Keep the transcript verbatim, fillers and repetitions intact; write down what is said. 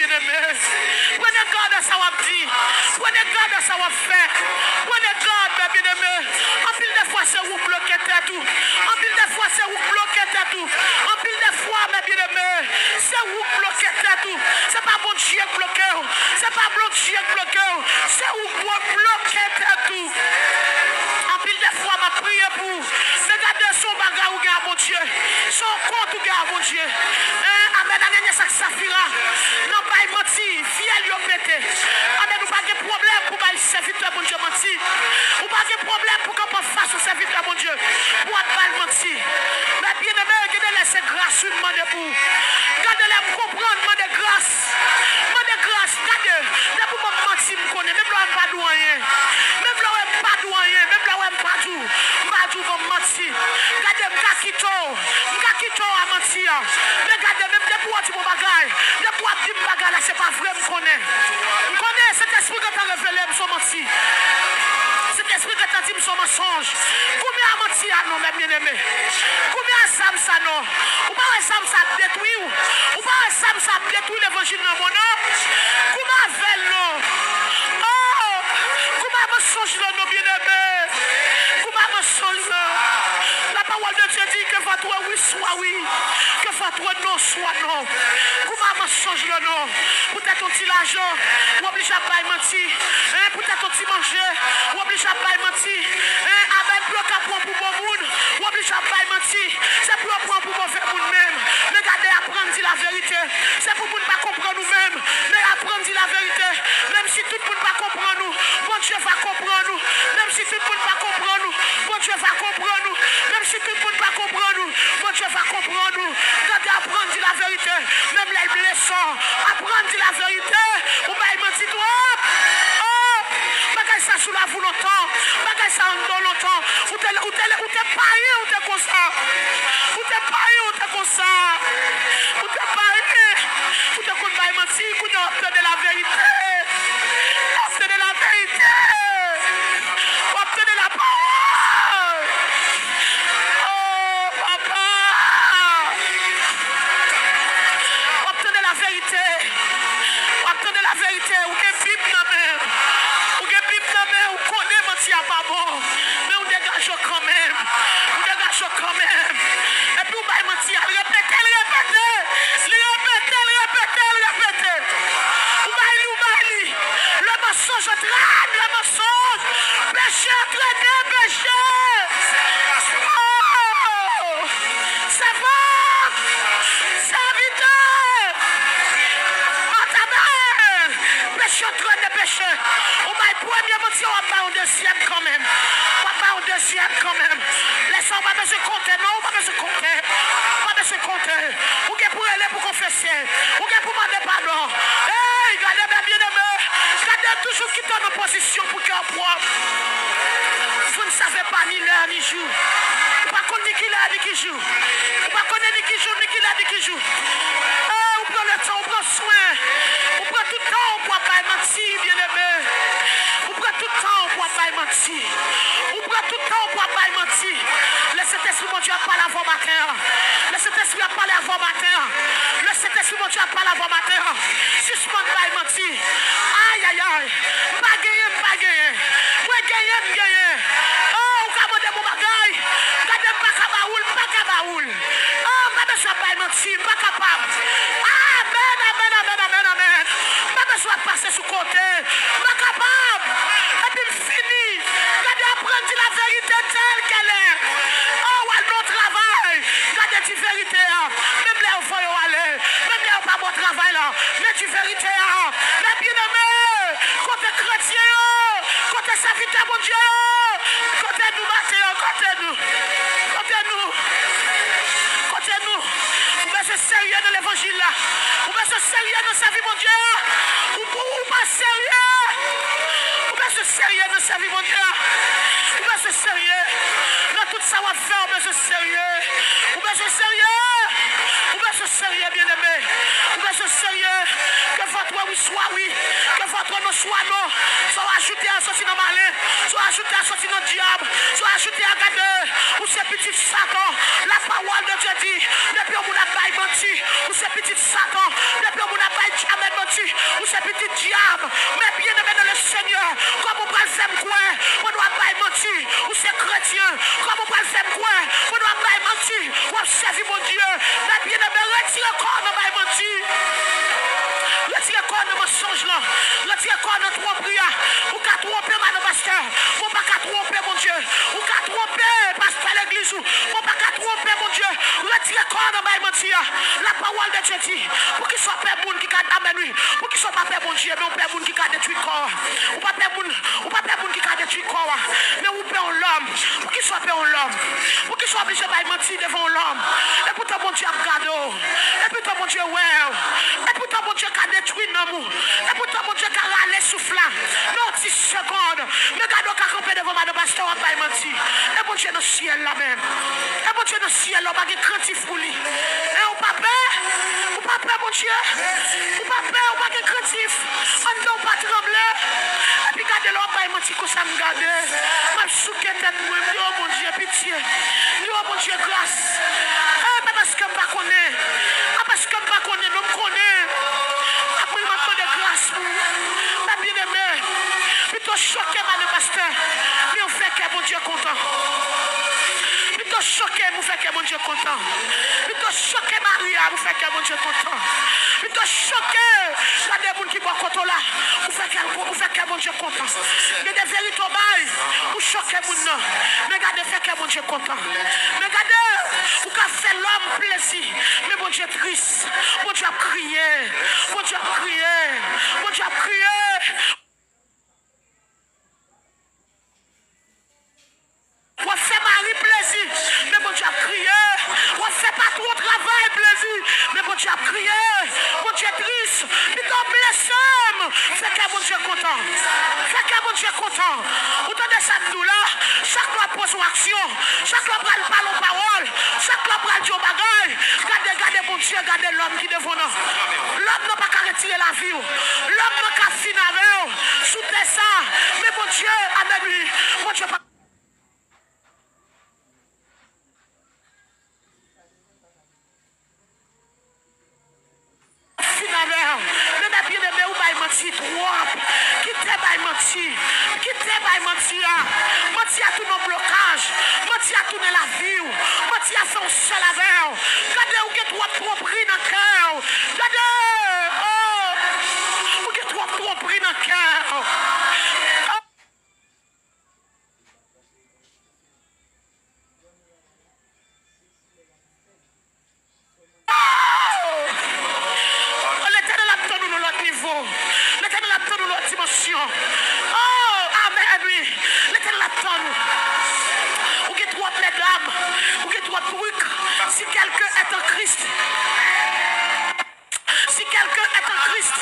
Byeneme, pran gad a sa w ap di. Pran gad a sa w ap fè. Pran gad, mè byeneme. Anpil de fwa, se ou k bloke tèt ou. Anpil de fwa, se ou k bloke tèt ou. Anpil de fwa, mè byeneme, se ou k bloke tèt ou. Se pa Bondye k bloke w. Se pa Bondye k bloke w. Se ou k bloke tèt ou. Anpil de fwa, m ap priye pou ou. Men gade, se yon bagay ou gen a Bondye. Se yon kont ou gen a Bondye. Hein? Amèn, Ananyas ak Safira, nan bay manti, fyèl yo pete. Amèn, ou pa gen pwoblèm pou bay sèvitè Bondye manti. Ou pa gen pwoblèm pou kanpe anfas yon sèvitè Bondye, pou w ap ba l manti. Men byeneme, gen de lè se gras wi m mande pou ou. Gade lè m konprann, mande gras. Mande gras, gade. Depi w ban m manti, m konnen. Menm lè w wè m pa di w anyen. Menm lè w wè m pa di w anyen. Menm lè w wè m pa di w. M pa di w ban m manti. Gade, m ka kite w. M ka kite w a manti a. Men gade, menm depi w di m yon bagay, depi w ap di m bagay la, se pa vre, m konnen. M konnen, Sentespri gentan revele m se yon manti. Sentespri gentan di m se yon mansonj. Kounye a manti a non, mè byeneme. Kounye a zam sa non. Ou pa wè zam sa ap detwi w? Ou pa wè zam sa ap detwi levanjil nan mond nan? Kouman avè l non? Oh! Kouman mansonj lan non, byeneme? Kouman mansonj lan? La parole de Dieu dit que votre oui soit oui, que votre non soit non. Kouman mansonj lan non? Poutèt yon ti lajan, w oblije ap bay manti. Hein, poutèt yon ti manje, w oblije ap bay manti. Hein, avèk dlo k ap pran pou bon moun, w oblije ap bay manti. Se pou yo pran w pou move moun menm. Men gade, aprann di laverite. Se pou moun pa konprann ou menm. Men aprann di laverite. Menm si tout moun pa konprann ou, Bondye va konprann ou. Menm si tout moun pa konprann ou, Bondye va konprann ou. Menm si tout moun pa konprann ou, Bondye va konprann ou. Tande, aprann di laverite. Menm lè l blese w, aprann di laverite. Ou bay manti twòp. Oh! Bagay sa sou lavi w lontan. Bagay sa anndan w lontan. Ou te, ou te, ou te pare, ou te konsa. Ou te pare, ou te konsa. Ou te pare. Ou te konn bay manti, kounye a w ap tande laverite. W ap tande laverite. W ap tande lapawòl. Oh, papa. W ap tande laverite. W ap tande laverite. Ou gen Bib nan men w. Ou gen Bib nan men w. Ou konnen manti a pa bon. Men ou degaje w kanmenm. Ou degaje w kanmenm. Epi ou bay manti a. L repete, l repete. Li repete, l repete, l repete. Ou bay li, ou bay li. Le mensonge entraîne le mensonge. Péché entraîne péché. Oh! Sèvant! Sèvitè! Matamèl! Peche antrene peche. Ou bay premye manti a, w ap bay yon dezyèm kanmenm. W ap bay yon dezyèm kanmenm. Lè sa, ou pa bezwen konte, non, ou pa bezwen konte. Ou pa bezwen konte. Ou gen pou rele pou konfese. Ou gen pou mande padon. Ey, gade, mè byeneme. Gade, toujou kite w nan pozisyon pou kè w pwòp. Vous ne savez pas ni l'heure ni jour. Ou pa konn ni kilè ni ki jou. Ou pa konnen ni ki jou, ni kilè, ni ki jou. Oh, ou pran letan, ou pran swen. Ou pran tout tan w pou w ap bay manti, byeneme. Ou pran tout tan w pou w ap bay manti. Ou pran tout tan w pou w ap bay manti. Lè Sentespri Bondye ap pale avè w maten an. Lè Sentespri ap pale avè w maten an. Lè Sentespri Bondye ap pale avè w maten an. Sispann bay manti. Ayayay. M pa genyen, m pa genyen. Mwen genyen, m genyen. Oh, ou ka mande m yon bagay. Gade, m pa ka ba ou l, m pa ka ba ou l. Oh, m pa bezwen ap bay manti, m pa kapab. Amèn, amèn, amèn, amèn, amèn. M pa bezwen ap pase sou kote. M pa kapab. Epi m fini. Gade, aprann di laverite tèl kèl è. Oh, w al nan yon travay. Gade, di verite a. Menm lè yo voye w ale. Menm lè yo pa ba w travay la. Men di verite a. Mè byeneme, kote kretyen yo? Kote sèvitè Bondye yo? Kote nou maten an? Kote nou? Kote nou? Kote nou? Ou bezwen serye nan levanjil la. Ou bezwen serye nan sèvi Bondye a. Ou, ou, ou pa serye. Ou bezwen serye nan sèvi Bondye a. Ou bezwen serye nan tout sa w ap fè. Ou bezwen serye. Ou bezwen serye. Ou bezwen serye, byeneme. Ou bezwen serye. Que votre oui soit oui. Que votre non soit non. Sa w ajoute a soti nan malen. Sa w ajoute a soti nan dyab. Sa w ajoute a, gade. Ou se pitit Satan. La parole de Dieu dit, depi yon moun ap bay manti, ou se pitit Satan. Depi yon moun ap bay djamèt manti, Se pitit dyab. Men byeneme nan le Senyè, kòman w pral fè m kwè pandan w ap bay manti ou se kretyen? Kòman w pral fè m kwè pandan w ap bay manti w ap sèvi Bondye? Men byeneme, retire kò w nan bay manti. Retire kò w nan mansonj lan. Retire kò w nan twonpri a. Ou ka twonpe madan pastè, men w pa ka twonpe Bondye. Ou ka twonpe pastè legliz ou, men w pa ka twonpe Bondye. Retire kò w nan bay manti a. Lapawòl de Dye di, poukisa w pè moun ki ka, amèn wi, poukisa w pa pè Bondye, men w pè moun ki ka detwi kò a? Ou pa pè moun, ou pa pè moun ki ka detwi kò a, men ou pè yon lòm. Poukisa w pè yon lòm? Poukisa w oblije bay manti devan yon lòm? Epoutan Bondye ap gade w. Epoutan Bondye wè w. Epoutan Bondye ka detwi nanm ou. Epoutan Bondye ka rale souf la nan yon ti segonn. Men gade w ka kanpe devan madan pastè w ap bay manti. E Bondye nan syèl la menm. E Bondye nan syèl la, ou pa gen krantif pou li. E ou pa pè? Ou pa pè Bondye? Ou pa pè, ou pa gen krantif? Anndan ou pa tranble? Epi gade lè w ap bay manti konsa, m gade. M ap souke tèt mwen, m di, o Bondye, pitye. M di, o Bondye, gras. E pa paske m pa konnen. Pa paske m pa konnen, non, m konnen. Apre, m ap mande gras pou ou. Men byeneme, pito choke madan pastè, men ou fè kè Bondye kontan. Pito choke m, ou fè kè Bondye kontan. Pito choke mari a, ou fè kè Bondye kontan. Pito choke, gade moun ki bò kote w la, ou fè kè, ou fè kè Bondye kontan. Gen de verite w bay pou choke moun nan. Men gade, fè kè Bondye kontan. Men gade, ou ka fè lòm plezi, men Bondye tris. Bondye ap kriye. Bondye ap kriye. Bondye ap kriye. W ap fè mari plezi, men Bondye ap kriye. W ap fè patwon travay plezi, men Bondye ap kriye. Bondye tris. Pito w blese m, fè kè Bondye kontan. Fè kè Bondye kontan. Ou tande sa m di w la? Chak lè w ap poze yon aksyon, chak lè w pral pale yon pawòl, chak lè w pral di yon bagay, gade, gade Bondye, gade lòm ki devan w nan. Lòm nan pa ka retire lavi w. Lòm nan ka fin avè w sou tè sa. Men Bondye, amèn wi. Bondye pa fin avè w. Men, men byeneme, ou bay manti twòp. Kite bay manti. Kite bay manti a. Manti a tounen yon blokaj. Manti a tounen lavi w. Manti a fè w sèl avè w. Gade, ou gen twòp twonpri nan kè w. Gade, o, ou gen twòp twonpri nan kè w. Oh! Letènèl ap tann ou nan lòt nivo. Letènèl ap tann ou nan lòt dimansyon. Oh, amèn, wi. Letènèl ap tann ou. Ou gen twòp medam. Ou gen twòp trik. Si quelqu'un est en Christ, si quelqu'un est en Christ,